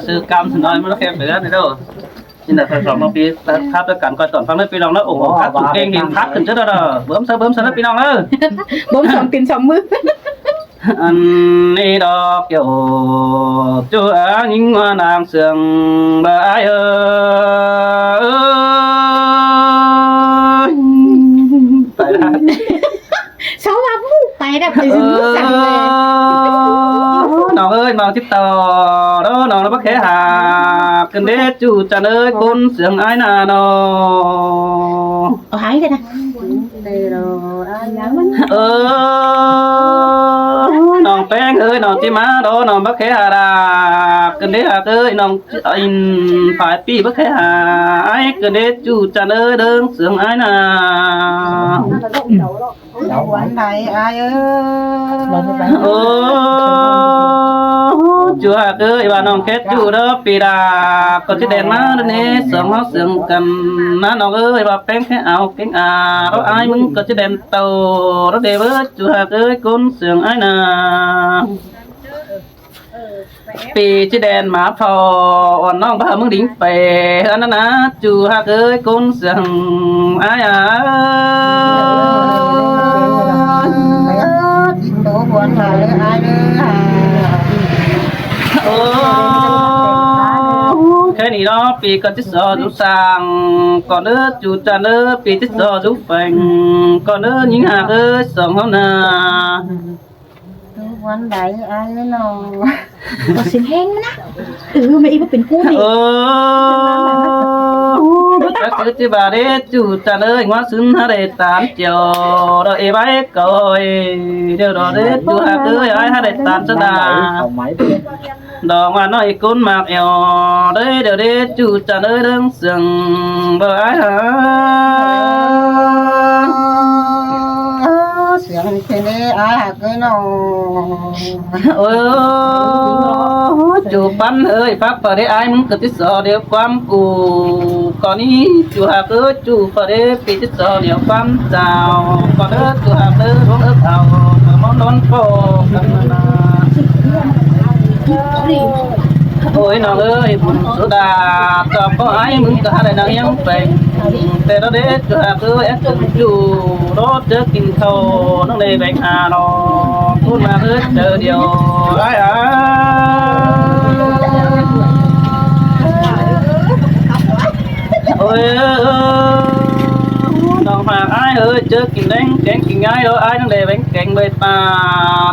ຄືກຳສະໜ້ອຍມັນແຄບໄປແລ້ວເດີ. ນີ້ນະ ສອງປີ ພາບດ້ວຍກັນ ກໍຕອນຟັງເດີພີ່ນ້ອງເດີ. ໂອ້ໂຫ ຄັກສຸດເກັ່ງ ເຫັນຄັກຂຶ້ນເດີ. ເບິ່ມຊະ ເບິ່ມຊະເດີພີ່ນ້ອງເດີ. ເບິ່ມສອງຕີນສອງມື. ອັນນີ້ດອກໂຍ ຈູອາຍິງວ່ານາງເຊື່ອງບໍ່ອາຍເອີຍ. ໄປລະ. ເຊົາວ່າຜູ້ໄປແບບໄປ ເອີ ຊິຮູ້ສັນເລີຍ. ນ້ອງເອີຍ ນ້ອງຕິດຕໍ່ເດີ ນ້ອງລະບໍ່ແຄ່ຫາກກັນເດ ຈູຈັນເອີຍ ຄົນເຊື່ອງອາຍນານ້ອງ. ເອົາຫາຍກັນນະ. ເອີ ນ້ອງແປ້ງເອີຍ ນ້ອງຈິມາເດີ ນ້ອງບໍ່ແຄ່ຫາກກັນເດ ຫາກເອີຍ ນ້ອງອິນ ປາຍປີບໍ່ແຄ່ຫາກກັນເດ ຈູຈັນເອີຍ ເດີ ເຊື່ອງອາຍນາ. ເຈົ້າຫວັງໃດອ້າຍເອີຍ? ໂອ້ ຈູຫາກເອີຍ ວ່ານ້ອງແຄດຈູເດີ ປີດາກໍຈະແດນມາເດີເນ ສອງເຮົາເຊື່ອງກັນນະນ້ອງເອີຍ ວ່າແປ້ງແຄ່ອາວເກັ່ງອາເດີ ອ້າຍມຶງກໍຈະແດນໂຕເດີເດີ ຈູຫາກເອີຍ ຄົນເຊື່ອງອາຍນາ. ປີຈີແດນມາເຝົ້າ ອ່ອນນ້ອງບ້າເມືອງດິງໄປ ອັນນັ້ນນະ ຈູຮັກເອີຍ ຄົນເຊື່ອງອາຍອາຍ. ໂອ້ ແຄ່ນີ້ເນາະ ປີກະຈິຊໍຢູ່ສ້າງ ກ່ອນເດີ ຈູຈັນເດີ ປີຕິດຊໍຢູ່ແຝງ ກ່ອນເດີ ຍິງຮັກເອີຍ ສອງເຮົານາ. ຢູ່ວັນໃດອ້າຍເອີຍນ້ອງ? ບໍ່ສຽງແຮງນະ. ເອີ ແມ່ອີກບໍ່ເປັນກູນີ້. ໂອ້ ຈັກຄືຊິວ່າເດ້ ຈູຈັນເອີຍ ງົວຊຶນຫາໄດ້ຕານຈຽວ ດອກເອໄວ້ກໍເດວດອກເດ້ ຈູຮັກເອີຍ ອ້າຍຫາໄດ້ຕານຊະດາ ດອກວ່ານ້ອຍກຸນໝາກແອວ ເດ້ ດຽວເດ້ ຈູຈັນເອີຍ ເລື່ອງ ສຽງບໍ່ອາຍຫາ ສຽງເຄເນອາຍຫາກເອີຍນ້ອງ. ໂອ້ ຈູປັນເອີຍ ຟັກປະເດອາຍ ມຶງກະຕິສອດຽວຄວາມກູ ກໍນີ້ ຈູຫາກເອີຍ ຈູປະເດ ປີຕິສອດຽວຄວາມຈາວ ກໍເດີ ຈູຫາກເດີ ລວງເອິກເອົາ ມານອນພໍກັນນາ. ໂອ້ຍ ນ້ອງເອີຍ ບຸນໂສດາ ຈອບກໍອ້າຍ ມຶງກໍຫາໄດ້ນາງຍັງແປງ ແຕ່ລະເດຈາກເອີຍ ແອັດຈົນຢູ່ ໂລດເຈີກິນເຂົ້າ ນ້ອງໄດ້ແບ່ງຫາລອ ຄົນມາເອີຍ ເຈີດຽວ ອ້າຍ ອ້າຍ. ໂອ້ຍ ນ້ອງຫາກອ້າຍເອີຍ ເຈີກິນແດງແກງກິນງ່າຍ ລອອ້າຍ ນ້ອງໄດ້ແບ່ງແກງໃບປາ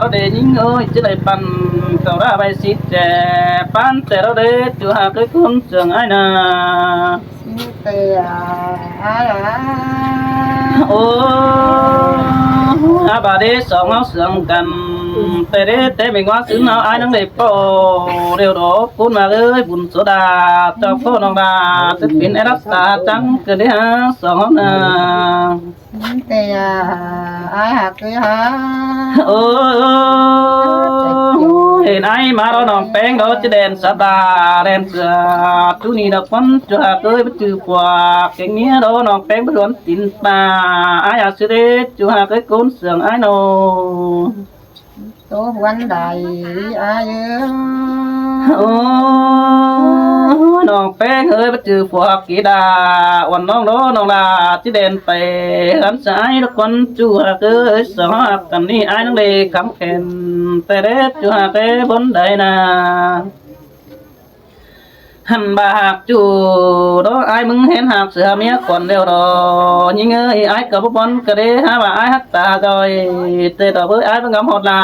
ລອເດຍິງເອີຍ ຈະໄດ້ປັນ ເຂົ້າລາໃບສີແຈ ປັນແຕ່ລອເດ ຈູຫາກເອີຍ ຄົນເຊື່ອງອ້າຍນາ. ໂອ້ ອາບາເດ ສອງເຮົາເຊື່ອງກັນ ແຕ່ເດ ແຕ່ແມ່ງວ່າຊຶນເຮົາອ້າຍ ນ້ອງໄດ້ ໂປ ດຽວດອກ ຄຸນມາເອີຍ ບຸນໂສດາ ເຈົ້າພໍ່ນ້ອງດາ ຈະເປັນໄອ້ລັດຕາ ຈັງເກີດໄດ້ຫາ ສອງເຮົານາ. ແຕ່ອາຍຫາກເຄີຍຫາ ໂອ້ ເຫັນອ້າຍມາ ດອກນ້ອງແປ້ງ ດອກຈະແດນສະບາ ແດນເສືອ ຈຸນີ້ດອກຄົນ ຈຸຫາກເຄີຍ ບໍ່ຈື່ພວກເກັ່ງເມຍ ດອກນ້ອງແປ້ງ ບໍ່ດວນຕີນປາ ອ້າຍອາຊິເດ ຈຸຫາກເຄີຍ ຄົນເຊື່ອງອ້າຍນ້ອງ. ໂຕຫວນໃດອ້າຍເອີຍ ໂອ້ ນ້ອງແປ້ງເອີຍ ບໍ່ຈື່ພວກກີດາ ອ່ອນນ້ອງໂດ ນ້ອງລາ ຊິແດນໄປເຮືອນຊາຍ ທຸກຄົນ ຈຸຫາກເອີຍ ສອງເຮົາຮັກກັນນີ້ ອ້າຍນ້ອງເດຄຳແຂນ ແຕ່ເດ ຈຸຫາກເອີຍ ບົນໃດນາ ຫັ້ນບາກຈູດອກ ອ້າຍມຶງເຫັນຫາກເສືອເມຍກ່ອນແລ້ວດອກ ຍິງເອີຍ ອ້າຍກໍບໍ່ບ່ອນກະເດ ຫາວ່າອ້າຍຮັກຕາດອຍ ແຕ່ດອກເອີຍ ອ້າຍບໍ່ງາມຮອດລາ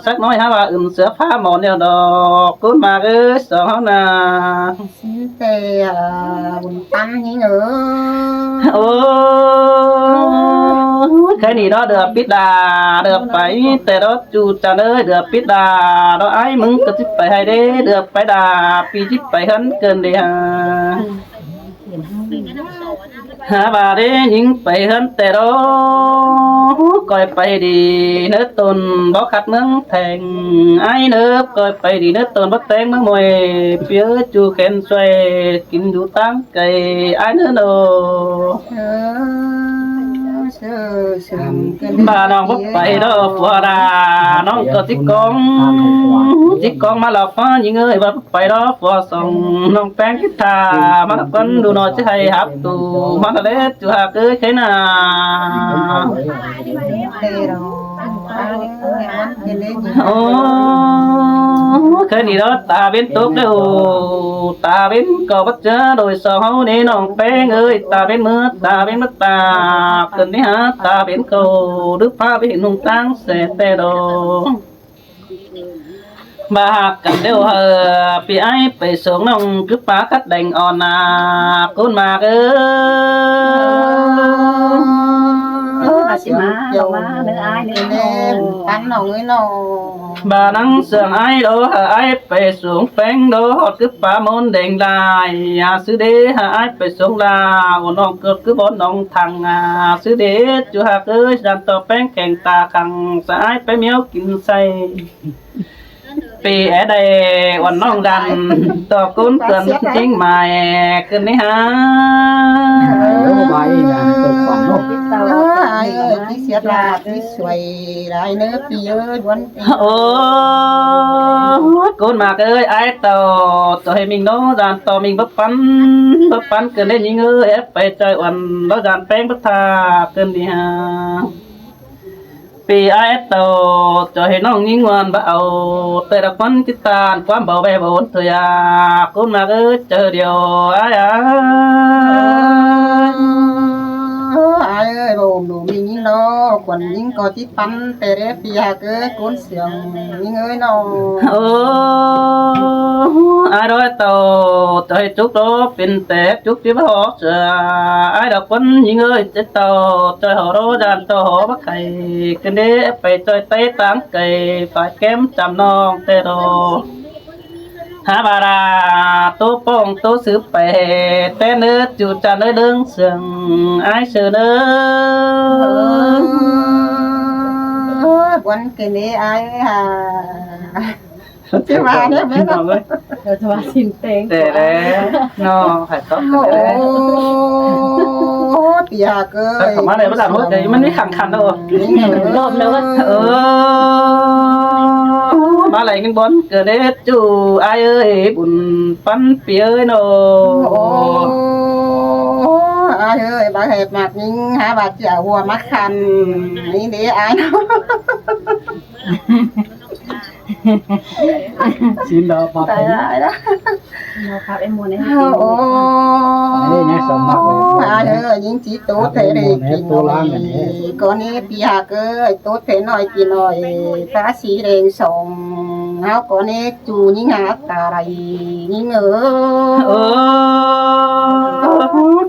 ສັກໜ້ອຍ ຫາວ່າອຶມເສືອຜ້າໝອນແລ້ວດອກ ກຸນມາເອີຍ ສອງເຮົານາ ຊິເຕ ບຸນຕັນຍິງເອີຍ ໂອ້ ແຄ່ນີ້ດອກ ເດືອປິດດາ ເດືອໄປ ແຕ່ດອກ ຈູຈັນເອີຍ ເດືອປິດດາ ດອກອ້າຍ ມຶງກໍຊິໄປໃຫ້ເດ້ ເດືອໄປດາ ປີຊິໄປເຮືອນເກີນເດຫາ ຫາບາເດ້ຍິງໄປເຮືອນແຕ່ດອກ ກ້ອຍໄປດີເນີຕົນ ບໍ່ຂັດເມືອງແທງ ອ້າຍເນີ ກ້ອຍໄປດີເນີຕົນ ບໍ່ແຕງເມືອງມວຍ ເປີດຈູແຂນຊ່ວຍ ກິນຢູ່ຕ່າງໄກ ອ້າຍເນີໂນ ເອີ ເ ເຊີນ ບ້ານນ້ອງບໍ່ໄປດອກຜົວດາ ນ້ອງກໍຊິກອງ ຊິກອງມາຫຼອກຟ້າຍິງເອີຍ ບໍ່ໄປດອກຜົວສອງ ນ້ອງແປ້ງຄິດຖ້າ ມານຳກັນດູໜ່ອຍ ຊິໃຫ້ຮັບຕູ ມານະເລດຈຸຮັກເອີຍ ເຄີຍນາ. ໂອ້ ຄືນີ້ເດີ ຕາເວັນຕົກແລ້ວ ຕາເວັນກໍບໍ່ເຈີໂດຍສອງເຮົານີ້ ນ້ອງແປ້ງເອີຍ ຕາເວັນມືດ ຕາເວັນມືດຕາ ຂຶ້ນນີ້ຫາຕາເວັນເຂົາ ຫຼືພາໄປເຫັນຫົນທາງແສແຕ່ດອກ ວ່າຫາກກັນແລ້ວເຮີ ພີ່ອ້າຍໄປສົ່ງນ້ອງ ຄືປາຄັດແດງອ່ອນນາ ກຸນມາເອີຍ ເອີ ມາຊິມາ ມາເດີອ້າຍເດີ ແມ່ນ ຕັນນ້ອງເອີຍນ້ອງ ບານັງເຊື່ອງອ້າຍໂດ ຫາອ້າຍໄປສູງແປ້ງໂດ ຮອດຄືປາມົນແດງລາຍ ຫາຊື້ເດ ຫາອ້າຍໄປສົ່ງລາວ ນ້ອງເກີດຄືບ່ອນໜອງທັງ ຫາຊື້ເດ ຈຸຮັກເອີຍ ສານຕໍ່ແປ້ງແຂງຕາຂັງ ສະອ້າຍໄປມຽວກິນໃສ່ ປີແອໄດ້ອ່ອນນ້ອງດັນ ຕໍ່ກຸນເກືອນຈິງໝາຍ ຄືນນີ້ຫາ ໂອ້ ມາອີກນະ ຕົກຝັນເນາະ ອ້າຍເອີຍ ທີ່ສຽດລາດທີ່ສວຍ ຫຼາຍເນີ ປີເອີຍ ບວນປີ ໂອ້ ໂກນໝາກເອີຍ ອ້າຍເຕົ້າ ໂຕໃຫ້ມິງໂນ ດານໂຕມິງບໍ່ປັນ ບໍ່ປັນເກີນໄດ້ຍິງເອີຍ ແອບໄປຈ່ອຍອ່ອນ ບໍ່ດານແປ້ງບໍ່ທາ ເກີນດີຫາ ປີອ້າຍເຕົ້າ ໂຕໃຫ້ນ້ອງຍິງວານບໍ່ເອົາ ແຕ່ລະຄົນທີ່ຕ້ານຄວາມບໍ່ແວວບໍ່ໂອນເທື່ອ ໂກນໝາກເອີຍ ເຈີດຽວ ອ້າຍ ອ້າຍ ອ້າຍເອີຍ ບໍ່ໂອນດູມີຍິງດອກ ຄວນຍິງກໍທີ່ ປັນແຕ່ເດ ປີຫາເກີດກຸນສຽງຍິງເອີຍນ້ອງ ໂອ້ ອາດອຍເຕົ້າ ຈອຍຈຸກໂຕ ເປັນແຕ່ຈຸກທີ່ບໍ່ອອກເສືອ ອາດອກຄົນຍິງເອີຍ ເຈັດເຕົ້າ ຈອຍຫໍໂຕ ຢ້ານເຕົ້າຫໍບໍ່ໄຂ ຂຶ້ນເດ ໄປຈອຍໄຕຕາງໄກ ຝາກແກ້ມຈຳນ້ອງແຕ່ດອກ ຫາບາດາ ໂຕປ້ອງໂຕສືບໄປ ແຕ່ເນີດຢູ່ຈາເນີດເດີງເຊື່ອງ ອ້າຍເຊີເນີ ເອີ ບວນເກເນອ້າຍຫາ ຊິວ່າແນວໃດເນາະ ເອີ ຊິວ່າສິນແຕງ ແຕ່ແລ້ວເນາະ ໃຜຕອບ ໂອ້ ແຕ່ແລ້ວ ໂອ້ ປີຫາເກີຍ ເຂົ້າມາໃນບັນດາຫົວໃຈ ມັນມີຂັງຂັນເນາະ ລອບແລ້ວ ເອີ ມາໄຫຼເງິນບອນເກີດເດ ຈູອ້າຍເອີຍ ບຸນປັນປີເອີຍເນາະ ໂອ້ ອ້າຍເອີຍ ບັກແຫບໝາກຍິງ ຫາວ່າຈະເອົາຫົວມາຄັນ ນີ້ເດອ້າຍເນາະ ຊິນດາວປັບ ຕາຍແລ້ວ ເນາະ ຄັບ ເອັມໂມເນຍ ໂອ້ ອັນນີ້ຍັງສະໝັກເລີຍ ອ້າຍເອີຍ ຍິງຈີໂຕແທ້ເດ ກິນນ້ອຍ ກໍນີ້ປີຫາເກີຍ ໂຕແທ້ນ້ອຍກິນນ້ອຍ ຕາສີແດງສອງ ເຮົາກໍນີ້ ຈູຍິງຫາຕາໄລຍິງເອີຍ ເອີ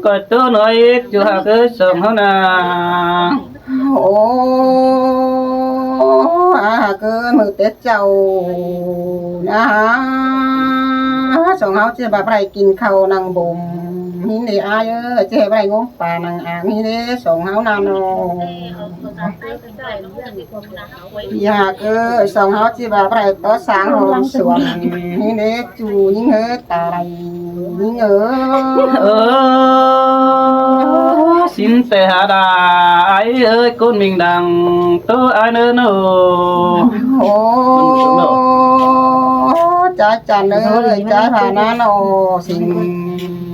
ກໍໂຕນ້ອຍ ຈູຫາເກີຍສອງເຮົານາ ໂອ້ ອາຫາເກີຍ ມື້ແຕ່ເຊົ້ານາ ສອງເຮົາຈະບໍ່ໄດ້ກິນເຂົ້ານັ່ງບົ່ມ ນີ້ເດອ້າຍເອີຍ ຈະບໍ່ໄດ້ງົມປານັ່ງອ່າງ ນີ້ເດ ສອງເຮົານານ້ອງ ຢາກເອີຍ ສອງເຮົາຊິວ່າບໍ່ໄດ້ຕໍ່ສ້າງຫ້ອງສວນ ນີ້ເດ ຈູຍິງເອີຍ ຕາໄລຍິງເອີຍ ເອີ ສິນແຕ່ຫາດາ ອ້າຍເອີຍ ໂກນມິງດັງ ໂຕອ້າຍເນີໂນ ໂອ້ ຈາຍຈັນເອີຍ ຈາຍພານາໂນ ສິງ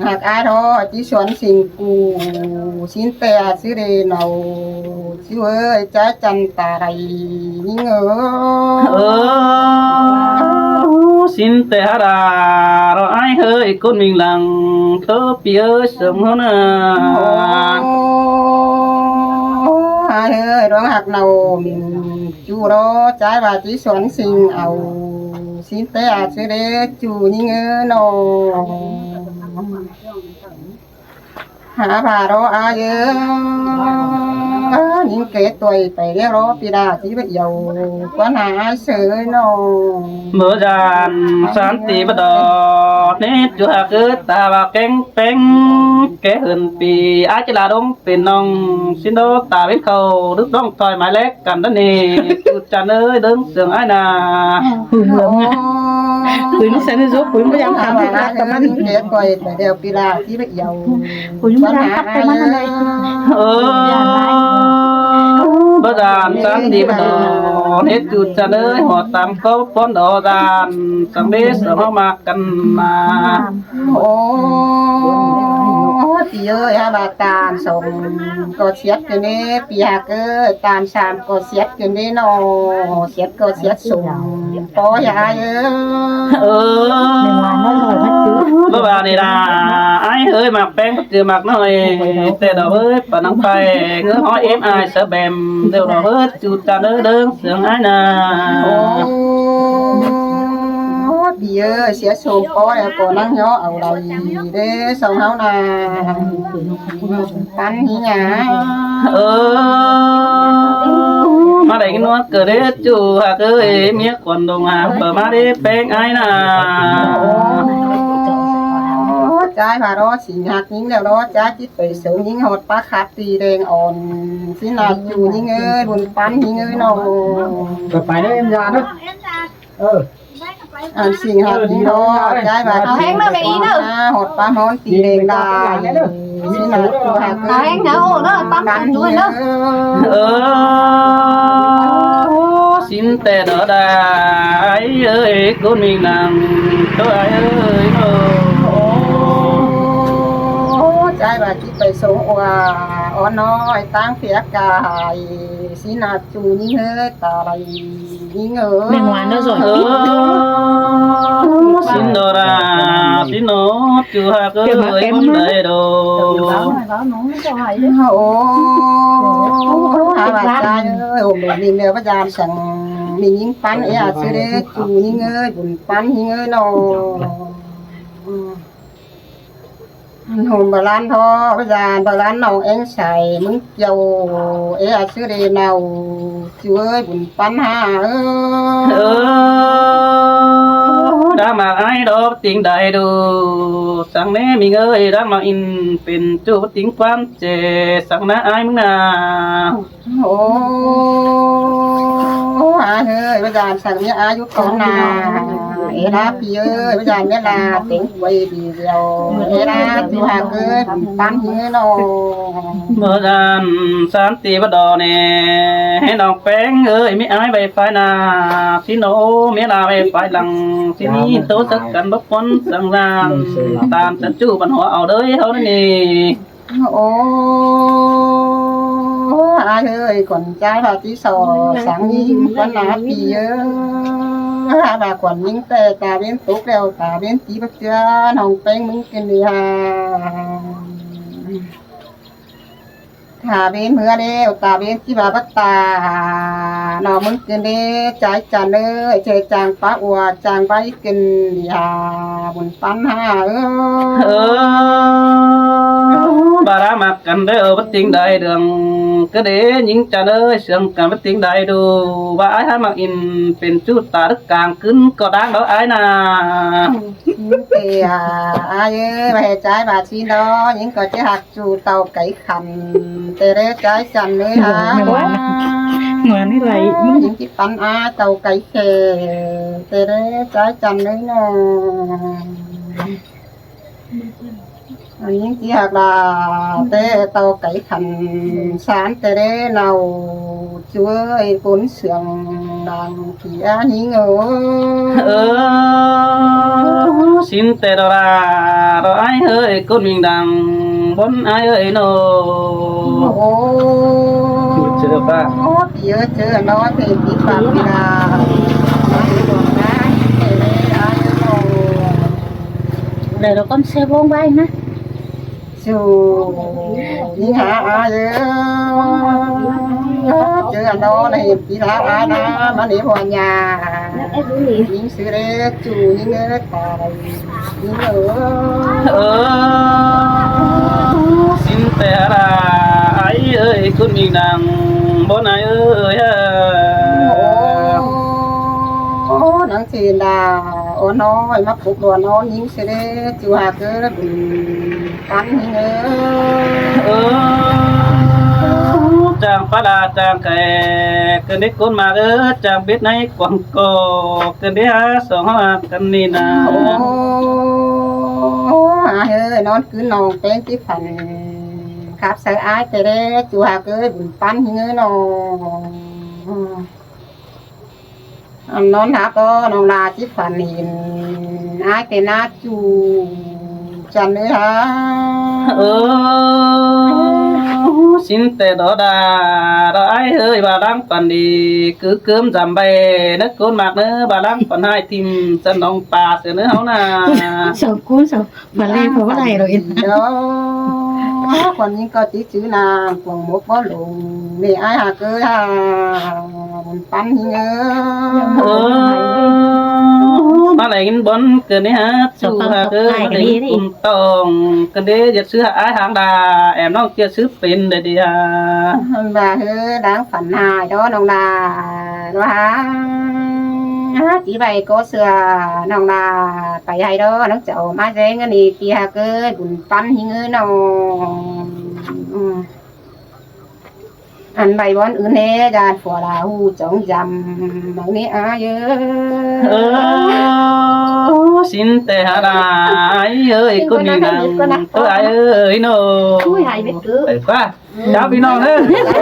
ຫາກອາຍທອດທີ່ສວນສິງກູ ສິນແຕ່ອາດຊິເດເນາ ຊິເວີຍຈາຍຈັນຕາໄລຍິງເອີ ເອີ ສິນແຕ່ຫາດາ ເນາະອ້າຍເຮີຍ ຄົນມິງຫຼັງ ໂຕປີເອີຍ ສົມຫົວໜ້າ ໂອ້ ອ້າຍເຮີຍ ດວງຮັກເນົ່າມິງ ຈູລໍ ຈາຍວ່າທີ່ສວນສິງເອົາ ສິນແຕ່ອາດຊິເດ ຈູຍິງເອີເນາະ. ຫາພາລໍອາເອີ ຍິງເກຕົວຍໄປເລລໍປີດາທີ່ບະອຽວ ກວນຫາອາເຊີຍນ້ອງ ເມື່ອຈານສານຕີບະດອດ ເນຈຸຫາເກີດຕາວ່າແກ້ງແປ້ງ ແກ່ເຫີນປີ ອາຈະລາດົງເປັນນ້ອງ ຊິນໂດຕາເວັນເຂົ້າ ລຶກນ້ອງ ຖອຍໝາຍແລກກັນນັ້ນນີ້ ຈຸດຈັນເອີຍ ເດີງເຊື່ອງອ້າຍນາ ປືນເຫຼືອງ ປືນໃສ່ໃນສົບ ປືນບໍ່ຢາກຖາມທີ່ຮັກກັບມັນ ເດກອຍແຕ່ດຽວປີລາທີ່ລະອຽວ ປືນບໍ່ຢາກທັກກັບມັນນັ້ນເລີຍ ເອີ ບໍ່ດານສັນຕິບໍ່ດອນ ເຮັດຢູ່ຈະເລີຍ ຮອດຕາມເຂົາປ້ອນດອດານ ສັງເດສເຮົາມາກັນມາ. ໂອ້ ປີເອີຍ ຫາວ່າຕານສອງກໍສຽດກັນເດ້ ປີຮັກເອີຍ ຕານສາມກໍສຽດກັນເດ້ເນາະ ສຽດກໍສຽດສົມ ປໍຍອ້າຍເອີຍ. ເອີ ແມ່ນວ່ານ້ອຍ ບໍ່ວ່ານີ້ລະ ອ້າຍເອີຍ ໝາກແປ້ງ ເຈື່ອໝາກນ້ອຍ ແຕ່ດອກເອີຍ ປານນາງໄປ ເງິນຮ້ອຍເອັມ ອ້າຍສະແບມ ເດີດອກເອີຍ ຈູດກັນເດີ ເດີເຊື່ອງອ້າຍນາ. ໂອ້ ດີເອີຍ ເສຍໂສມປ້ອຍ ກໍນັ່ງຍໍເອົາໄດ້ເດ້ ສອງເຮົານາ ປັນນີ້ຫຍັງ ເອີ ມາໄດ້ເງິນນວດເກີດເດ້ ຈູຮັກເອີຍ ເມຍ ຄວັນດົງຫາ ເປີມາເດ້ແປ້ງອ້າຍນາ. ໂອ້ ຈ້າຍວ່າລໍຊິຮັກຍິງແລ້ວລໍ ຈ້າຍຈິດໄປເສີງຍິງຮອດປາຄາບຕີແດງອ່ອນ ຊິໜ້າຈູຍິງເອີຍ ບຸນປັນຍິງເອີຍນ້ອງ. ເປີດໄປເດີ ເອັມຢາເດີ ເອີ ອັນຊິງຮັກຍິງເນາະ ຈ້າຍວ່າ ເອົາແຮງເດີແມ່ອີເດີ ຮອດປາຮອນຕີແດງດາ ຊິໜ້າຈູຮັກເອີຍ ເອົາແຮງເດີ ໂອ້ເດີ ປັນຈຸເດີ. ເອີ ສິນແຕ່ດອດາຍເອີຍ ກຸນມິງນາງໂຕອ້າຍເອີຍໂນ. ໂອ້ ຈ້າຍວ່າຈິໄປສົງອວອອນນ້ອຍ ຕາງເຟຍກາຍ ຊິນາຈູຍິງເອີຍ ຕາໄລຍິງເອີຍ. ແມ່ນຫວານເນາະ ເອີ ສິນໂນລາ ສິນໂນຈູຮັກເອີຍ ບຸນໄດໂດ. ໂອ້ ຫາວ່າຈ້າຍເອີຍ ໂອ້ ແມ່ນແລ້ວ ພະຍາມສັງ ມີຍິງປັນເອອາຊືເດ ຈູຍິງເອີຍ ບຸນປັນຍິງເອີຍນ້ອງ. ໂຮມບາລານທໍ່ ພະຍາມບາລານນ້ອງແອງໃສ ມຶງກ່ຽວເອອາຊືເດເນົາ ຈູເອີຍ ບຸນປັນຫາເອີຍ. ເອີ ດາມາກອ້າຍດອກຕິງໄດໂດ ສັງແນ່ມິງເອີຍ ດາມາກອິນເປັນຈູຕິງຄວາມເຈ ສັງນາອ້າຍມຶງນາ. ໂອ້ ອາເຮີຍ ພະຍາມສັງມີອາຍຸຕອນນາ ເອລາປີເອີຍ ພະຍາມເມລາເຕັງໄວ້ດີດຽວ ເອລາຈູຮັກເອີຍ ປັນເຮີຍນ້ອງ. ບໍ່ດານສັນຕິບໍ່ດອນແນ່ ໃຫ້ນ້ອງແປ້ງເອີຍ ມີອ້າຍໄວ້ຝ່າຍໜ້າ ຊິໂນເມລາໄວ້ຝ່າຍຫຼັງ ຊິມີໂຕສັກກັນບໍ່ພົ້ນສັງລາງ ຕາມສັນຈູບັນຫົວເອົາເດີເຮົານີ້. ໂອ້ ອາເອີຍ ຂວັນໃຈພາທີ່ສອງ ສັງຍິງຂວັນນາປີເອີຍ ຫາວ່າຂວັນຍິງແຕ່ຕາເວັນຕົກແລ້ວ ຕາເວັນຕີບໍ່ເຈື່ອ ນ້ອງແປ້ງມຶງເປັນເດຫາ ຕາເວັນເມືອແລ້ວ ຕາເວັນຊິວ່າບັດຕາ ນ້ອງມຶງເປັນເດ ໃຈຈັນເອີຍ ເຈຈາງປາອົວ ຈາງໄວ້ ເປັນເດຫາ ບຸນປັນຫາເອີຍ. ເອີ ບາລາມັກກັນເດີ ບໍ່ຕິງໄດ້ເລື່ອງກະເດຍິງຈັນເອີຍ ເຊື່ອງກັນບໍ່ຕິງໄດ້ດູ ວ່າອ້າຍຫາມັກອິນເປັນຈູຕາລຶກກາງຄືນກໍດ້າງດອກອ້າຍນາ. ເອີ ອ້າຍເອີຍ ວ່າເຮັດໃຈວ່າຊິເນາະ ຍິງກໍຈະຮັກຈູເຕົາໄກ່ຂັນ ແຕ່ເດີໃຈຈັນເລີຍຫາ ງວນນີ້ໄຫຼ ຍິງຊິປັນອ້າຍເຕົາໄກ່ແຂ້ ແຕ່ເດີໃຈຈັນເລີຍເນາະ. ອັນນີ້ຊິຮັກລາແຕ່ເຕົາໄກ່ຂັນ ສານແຕ່ເດເນົາ ຊ່ວຍປົນເຊື່ອງນາງທີ່ອາຍິງເອີຍ. ເອີ ສິນແຕ່ດອລາ ດອກອ້າຍເອີຍ ກົ້ນມິງດັງ ບົນອ້າຍເອີຍໂນ. ໂອ້ ເຈີປະ ເອີ ເຈີເນາະ ເທປິດປາກພິລາ ໄດ້ລະກ່ອນເຊວົງໄວ້ນະ. ສູ່ຍິງຫາອາເອີ ເຈີອັນນອນໃນປີລາອານາມາເນພອນຍາ ຍິງຊື່ເດຈູຍິງເອີຕາຍຍິງເອີ. ເອີ ສິນແຕ່ລາອາຍເອີຍ ຄຸນມີນາງບໍ່ນາຍເອີຍ. ໂອ້ ນາງເຈນດາ ໂອ້ນ້ອຍ ມາປຸກດວນນອນຍິງ ເສດເດ ຈູຫາເກີດ ປັນເອີ ເອີ ຈາງປາລາຈາງແກ ເກີດເດັກກົ້ນມາເອີ ຈາງເບັດໃນກວາງກໍ ເກີດເດັກຫາສອງຫາກັນນີ້ນາ. ໂອ້ ອາເອີຍ ນອນຄືນນ້ອງແປ້ງທີ່ຝັນ ກັບໃສ່ອ້າຍແຕ່ແລະ ຈູຮັກເອີຍ ບຸນປັນເຮີເນາະ. ອັນນອນຫາກໍນ້ອງລາຈິບຝັນເຫັນອ້າຍແຕ່ໜ້າຈູ ຈັນເອີຍຫາ. ເອີ ຊິນແຕ່ດໍດາ ດາອ້າຍເອີຍ ບາດາງຝັນດີ ກືເກີມຈຳໃບ ນະໂກນມາກເນີ ບາດາງຝັນຮ້າຍຖິ້ມ ຈັນໜອງປາເສືອເນີເຮົານາ. ສອງກູນສອງ ມາເລີຍ ເພາະວ່າໄດ້ດອກເອັນ ເນາະ ຄົນຍິງກໍຕິດຊື່ນາງ ກວງໝົກບໍ່ລົງ ແມ່ອ້າຍຫາເກີດຫາ ບຸນປັນເອີຍ. ເອີ ມາໄຫຼເງິນບ່ອນເກີດນີ້ຫາ ສອງຝັ່ງ ຈູຫາເກີດ ຕອບທ້າຍກັນດີ ມາໄຫຼເງິນກຸມຕອງກັນເດ້ ຢ່າເຊື່ອອ້າຍຫາງດາ ແອມນ້ອງເຊື່ອຊື່ເປັນໄດ້ດີຫາ. ວ່າເຮີ ດາງຝັນຮ້າຍດອກນ້ອງດາ ວ່າ ຫາ ຈີໄວກໍເຊື່ອນ້ອງລາ ໄປໃຫ້ດອກນ້ອງເຈົ້າ ມາແຊງອັນນີ້ ຕີຫາເກີດບຸນປັນຫິງເອີຍນ້ອງ. ອືມ ອັນໃບບ່ອນອື່ນແດ່ ຢ້ານຜົວລາຮູ້ຈອງຈຳ ມັງນີ້ອາຍເອີຍ. ເອີ ຊິນແຕ່ຫານາ ອາຍເອີຍ ຄົນນີ້ນາງ ເອີ ອາຍເອີຍນ້ອງ ໄປກວ່າ. ເຈົ້າພີ່ນ້ອງເອີຍ